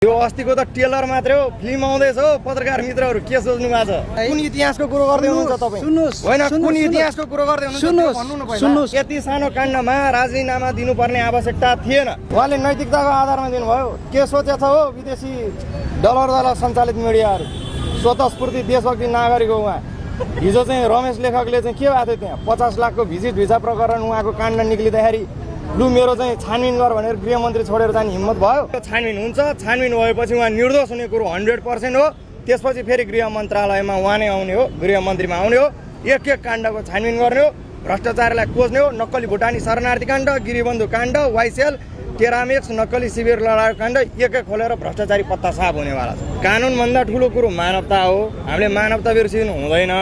यो अस्तिको त टेलर मात्रै हो, फिल्म आउँदैछ हो। पत्रकार मित्रहरू के सोच्नु भएको छ? कुन इतिहासको कुरो गर्दै हुनुहुन्छ तपाईँ? होइन, कुन इतिहासको कुरो गर्दै हुनुहुन्छ भन्नु न पहिला। यति सानो काण्डमा राजीनामा दिनुपर्ने आवश्यकता थिएन। उहाँले नैतिकताको आधारमा दिनुभयो। के सोचेछ हो विदेशी डलर सञ्चालित मिडियाहरू? स्वतस्फूर्ति देशभक्ति नागरिक हो उहाँ। हिजो चाहिँ रमेश लेखकले चाहिँ के भएको थियो त्यहाँ 50 लाखको भिजिट भिजा प्रकरण उहाँको काण्ड निक्लिँदाखेरि लु मेरो चाहिँ छानबिन गर भनेर गृहमन्त्री छोडेर जाने हिम्मत भयो। छानबिन हुन्छ, छानबिन भएपछि उहाँ निर्दोष हुने कुरो 100% हो। त्यसपछि फेरि गृह मन्त्रालयमा उहाँ नै आउने हो, गृहमन्त्रीमा आउने हो, एक एक काण्डको छानबिन गर्ने हो, भ्रष्टाचारलाई खोज्ने हो। नक्कली भुटानी शरणार्थी काण्ड, गिरिबन्धु काण्ड, वाइसेल, टेरामेक्स, नक्कली शिविर लडाएको काण्ड एक एक खोलेर भ्रष्टाचारी पत्ता साफ हुनेवाला छ। कानुनभन्दा ठुलो कुरो मानवता हो। हामीले मानवता बिर्सिनु हुँदैन।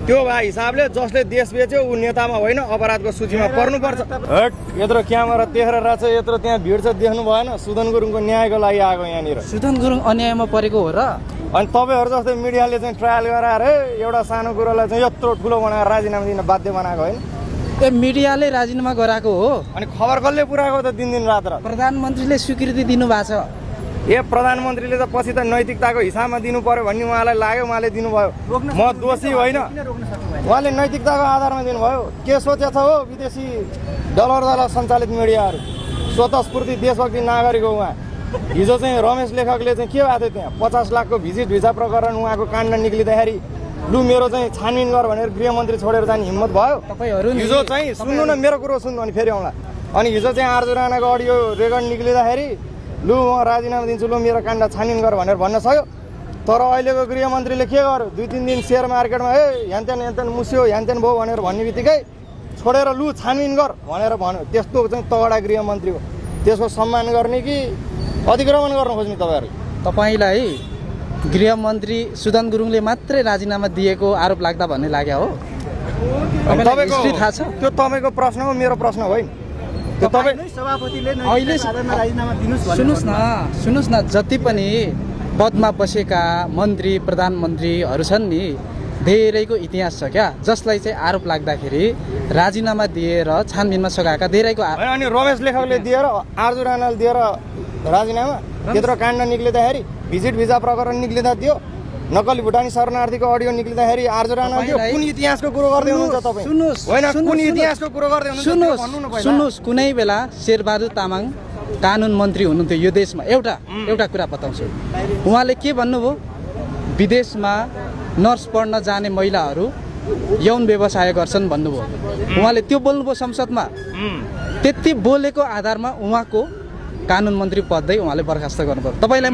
त्यो भए हिसाबले जसले देश बेच्यो ऊ नेतामा होइन अपराधको सूचीमा पर्नुपर्छ। हट, यत्रो क्यामेरा देखेर रहेछ, यत्रो त्यहाँ भिड छ, देख्नु भएन? सुदन गुरुङको न्यायको लागि आएको यहाँनिर। सुदन गुरुङ अन्यायमा परेको हो र? अनि तपाईँहरू जस्तै मिडियाले चाहिँ ट्रायल गराएर एउटा सानो कुरोलाई चाहिँ यत्रो ठुलो बनाएर राजीनामा दिन बाध्य बनाएको होइन? ए मिडियाले राजीनामा गराएको हो। अनि खबर कसले पुऱ्याएको त दिन रात? प्रधानमन्त्रीले स्वीकृति दिनुभएको छ। प्रधानमन्त्रीले त पछि त नैतिकताको हिसाबमा दिनु पर्यो भन्ने उहाँलाई लाग्यो, उहाँले दिनुभयो। म दोषी होइन, उहाँले नैतिकताको आधारमा दिनुभयो। के सोचेछ हो विदेशी डलर सञ्चालित मिडियाहरू? स्वतस्फूर्ति देशभक्ति नागरिक हो उहाँ। हिजो चाहिँ रमेश लेखकले चाहिँ के भएको थियो त्यहाँ 50 लाखको भिजिट भिजा प्रकरण उहाँको काण्ड निक्लिँदाखेरि लु मेरो चाहिँ छानबिन गर भनेर गृहमन्त्री छोडेर जाने हिम्मत भयो? हिजो चाहिँ सुन्नु न, मेरो कुरो सुन्नु अनि फेरि आउँला। अनि हिजो चाहिँ आर्जु राणाको अडियो रेकर्ड निक्लिँदाखेरि लु म राजीनामा दिन्छु, लु मेरो काण्ड छानबिन गर भनेर भन्न सक्यो। तर अहिलेको गृहमन्त्रीले के गर्यो? 2-3 दिन सेयर मार्केटमा यान मुस्यो यान भयो भनेर भन्ने बित्तिकै छोडेर लु छानबिन गर भनेर भन्यो। त्यस्तो चाहिँ तगडा गृहमन्त्री हो। त्यसको सम्मान गर्ने कि अतिक्रमण गर्न खोज्ने तपाईँहरू? तपाईँलाई गृहमन्त्री सुदन गुरुङले मात्रै राजीनामा दिएको आरोप लाग्दा भन्ने लाग्यो हो? तपाईँको थाहा छ? त्यो तपाईँको प्रश्न हो, मेरो प्रश्न होइन। सुन्नुहोस् न, जति पनि पदमा बसेका मन्त्री प्रधानमन्त्रीहरू छन् नि, धेरैको इतिहास छ क्या, जसलाई चाहिँ आरोप लाग्दाखेरि राजीनामा दिएर छानबिनमा सघाएका धेरैको। अनि रमेश लेखकले दिएर आर्जु राणाले दिएर राजीनामा त्यत्रो काण्ड निक्लिँदाखेरि भिजिट भिजा प्रकरण निक्लिँदा दियो, नक्कली भुटानी शरणार्थीको अडियो निक्लिँदाखेरि आर्जु राणा दियो। कुन इतिहासको कुरो गर्दै हुनुहुन्छ तपाईँ? होइन, कुन इतिहासको कुरो गर्दै हुनुहुन्छ? सुन्नुहोस्, कुनै बेला शेरबहादुर तामाङ कानुन मन्त्री हुनुहुन्थ्यो यो देशमा। एउटा कुरा बताउँछु, उहाँले के भन्नुभयो? विदेशमा नर्स पढ्न जाने महिलाहरू यौन व्यवसाय गर्छन् भन्नुभयो। उहाँले त्यो बोल्नुभयो संसदमा। त्यति बोलेको आधारमा उहाँको कानुन मन्त्री पदै उहाँले बर्खास्त गर्नुभयो। तपाईँलाई